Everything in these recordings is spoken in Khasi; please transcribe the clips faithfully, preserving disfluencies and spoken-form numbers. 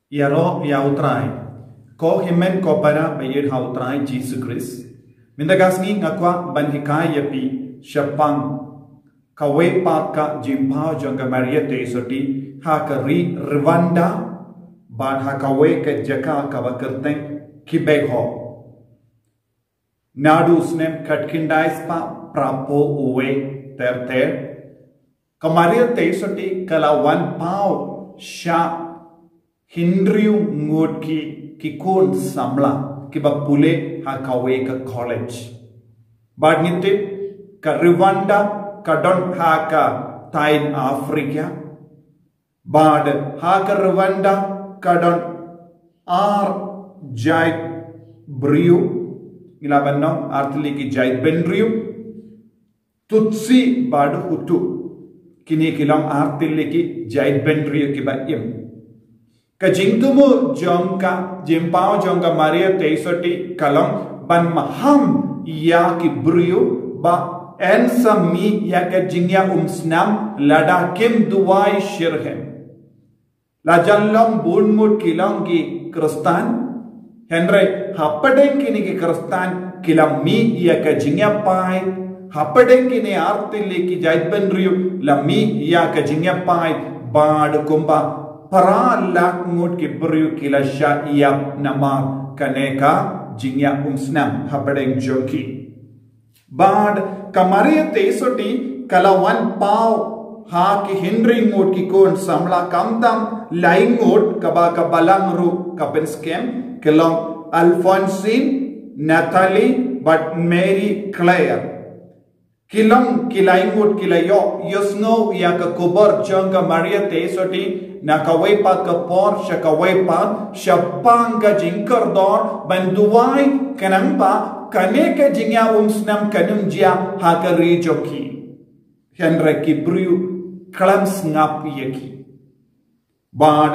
Ïaroh ïa U Trai. Ko hynmen ko para ba ïeit ha U Trai Jisu Khrist. Mynta ka sngi nga kwah ban hikai ïa phi shaphang kawei pat ka jingpaw jong ka Maria Theisotti ha ka ri Rwanda bad ha kawei ka jaka kaba kyrteng Kibeho. Naduh u snem khatkhyndai spah phra phew wei ter ter, ka Maria Theisotti ka la wan paw sha hynriew ngut ki, ki khun samla kiba pule ha kawei ka college. Bad ngi tip ka Rwanda ka don ha ka thaiñ Africa. Bad ha ka Rwanda ka don ar jait briew, ngi lah ban ong ar tylli ki jait bynriew, Tutsi bad Hutu. Kine ki long ar tylli ki jait bynriew kiba im. Ka jingthmu jong ka jingpaw jong ka Maria Theisotti ka long ban maham ïa ki briew ba yn sa mih ïa ka jingïaumsnam lada kim duwai shitrhem. La jan long bun ngut ki long ki Khristan, hynrei hapdeng kine ki Khristan ki la mih ïa ka jingïapaid, hapdeng kine ar tylli ki jait bynriew la mih ïa ka jingïapaid bad kumba phra lak ngut ki briew ki la shah ïap namar kane ka jingïaumsnam hapdeng jong ki. Bad ka Maria Theisotti ka la wan paw ha ki hynriew ngut ki khun samla, khamtam lai ngut kaba ka balang ruh ka pynskhem, ki long Alphonsine, Natalie bad Marie Claire. Ki long ki lai ngut ki la ïoh ïohsngew ïa ka khubor jong ka Maria Theisotti na kawei pat ka por sha kawei pat, shaphang ka jingkordor ban duwai khnang ba kane ka jingïaumsnam kan ym jia ha ka ri jong ki. Hynrei ki briew khlem sngap ïa ki. Bad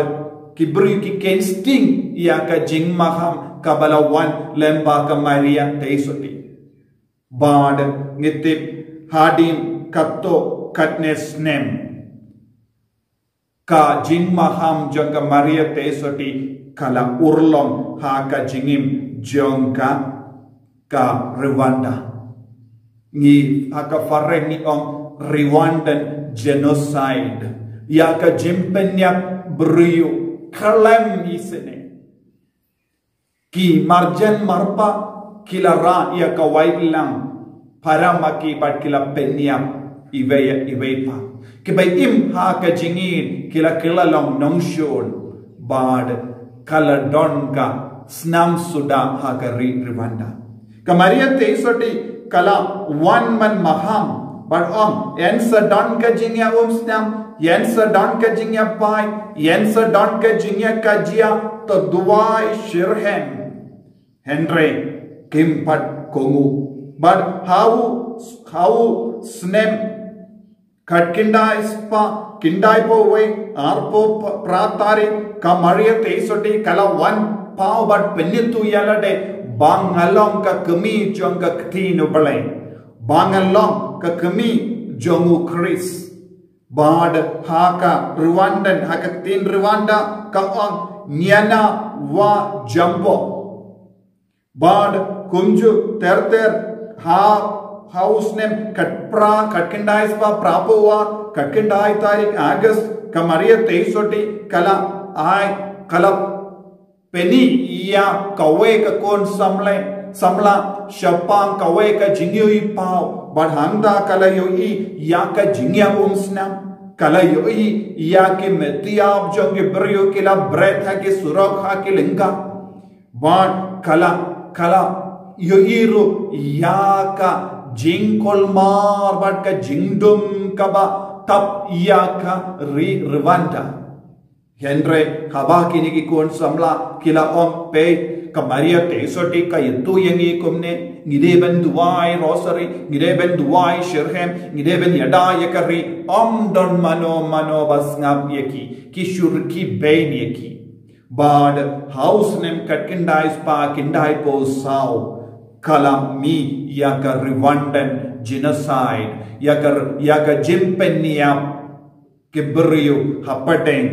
ki briew ki kheiñ sting ïa ka jingmaham kaba la wan lyngba ka Maria Theisotti. Bad ngi tip hadien katto katne snem ka jingmaham jong ka Maria Theisotti ka la urlong ha ka jingim jong ka, ka Rwanda. Ngi ha ka phareng ngi ong Rwandan genocide. Ïa ka jingpynïap briew khlem isynei. Ki marjan marpa ki la rah ïa ka waitlam para ma ki bad ki la pynïap iwei ïa iwei pat. Kiba im ha ka jingïeit ki la kylla long nongshun bad ka la don ka snam suda ha ka ri Rwanda. Ka Maria Theisotti ka la wan man maham bad ong, ïen sa don ka jingïaumsnam, ïen sa don ka jingïapaid, ïen sa don ka jingïakajia, to duwai shitrhem. Hynrei kim pat kohnguh. Bad ha u, ha u snem khatkhyndai spah khyndai phew wei arphew phra tarik ka Maria Theisotti ka la wan paw bad pynithuh ïa lade ba nga long ka kmie jong ka ktien U Blei, ba nga long ka kmie jong U Khrist. Bad ha ka Rwandan, ha ka ktien Rwanda ka ong, Mwana wa Jambo. Bad kumjuh ter ter ha, ha u snem khatphra, khatkhyndai spah phra phew ar, khatkhyndai tarik August ka Maria Theisotti ka la ai, ka la pyni ïa kawei ka khun samla, samla shaphang kawei ka jingïohi paw bad hangta ka la ïohi ïa ka jingïaumsnam, ka la ïohi ïa ki metiap jong ki briew ki la bret ha ki surok ha ki lyngkha. Bad ka la, ka la ïohi ruh ïa ka jingkulmar bad ka jingdum kaba tap ïa ka ri Rwanda. Hynrei haba kine ki khun samla ki la ong, peit ka Maria Theisotti ka ïathuh ïa ngi kumne, ngi dei ban duwai rosary, ngi dei ban duwai shitrhem, ngi dei ban ïada ïa ka ri, ym don mano mano ba sngap ïa ki, ki shu rkhie bein ïa ki. Bad ha u snem khatkhyndai spah khyndai phew saw ka la mih ïa ka Rwandan genocide, ïa ka, ïa ka jingpynïap ki briew hapdeng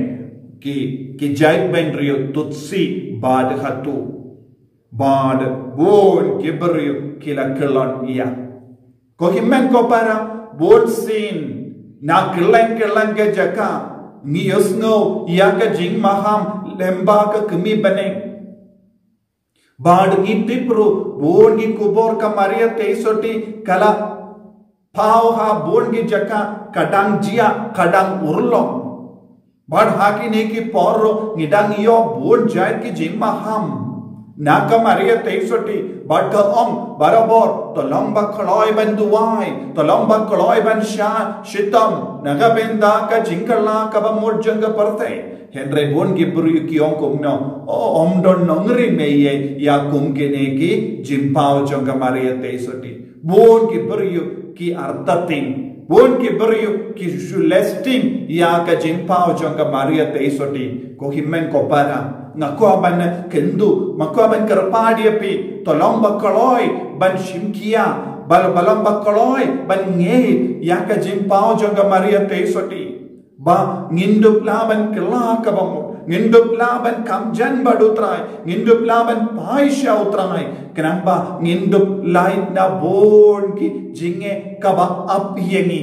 ki, ki jaitbynriew Tutsi bad Hutu, bad bun ki briew ki la kyllon ïa. Ko hynmen ko para, bun sien na kylleng kylleng ka jaka ngi ïohsngew ïa ka jingmaham lyngba ka kmie bneng. Bad ngi tip ruh bun ki khubor ka Maria Theisotti ka la paw ha bun ki jaka, ka dang jia, ka dang urlong. Bad ha kine ki por ruh ngi dang ïoh bun jait ki jingmaham na ka Maria Theisotti, bad ka ong barabor, to long ba kloi ban duwai, to long ba kloi ban shah shitom na ka bynta ka jingkylla kaba mut jong ka pyrthei. Hynrei bun ki briew ki ong kumno, o, ym don nongrim ei ïa kum kine ki jingpaw jong ka Maria Theisotti. Bun ki briew ki artatien, bun ki briew ki shu leh sting ïa ka jingpaw jong ka Maria Theisotti. Ko hynmen ko para, nga kwah ban kyntu, nga kwah ban kyrpad ïa phi, to long ba kloi ban shim khia, ba long ba kloi ban ngeit ïa ka jingpaw jong ka Maria Theisotti. Ba ngin dup lah ban kylla kaba mut, ngin dup lah ban kham jan bad U Trai, ngin dup lah ban phai sha U Trai, khnang ba ngin dup lait na bun ki jingeh kaba ap ïa ngi,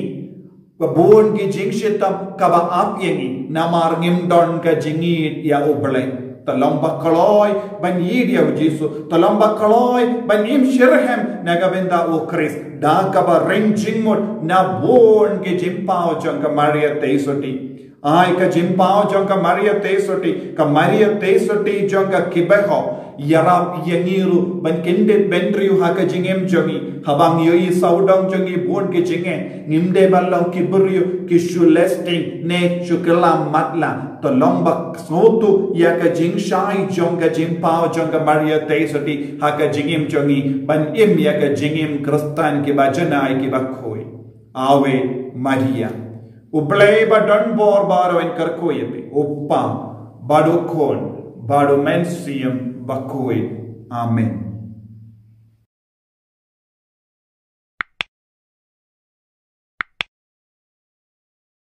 ba bun ki jingshitom kaba ap ïa ngi, namar ngim don ka jingïeit ïa U Blei. To long ba kloi ban ïeit ïa U Jisu, to long ba kloi ban im shitrhem na ka bynta U Khrist da kaba ring jingmut na bun ki jingpaw jong ka Maria Theisotti. Ai ka jingpaw jong ka Maria Theisotti, ka Maria Theisotti jong ka kiba hok, ïarap ïa ngi ruh ban kyndit bynriew ha ka jingim jong ngi. Haba ngi ïohi sawdong jong ngi bun ki jingeh, ngim dei ban long ki briew ki shu leh sting ne shu kylla matlah. To long ba sngewthuh ïa ka jingshai jong ka jingpaw jong ka Maria Theisotti ha ka jingim jong ngi, ban im ïa ka jingim Khristan kiba janai kiba khuid. Ave Maria. U Blei ba don bor baroh un kyrkhu ïa phi, U Kpa bad U Khun bad U Mynsiem Bakhuid. Amen.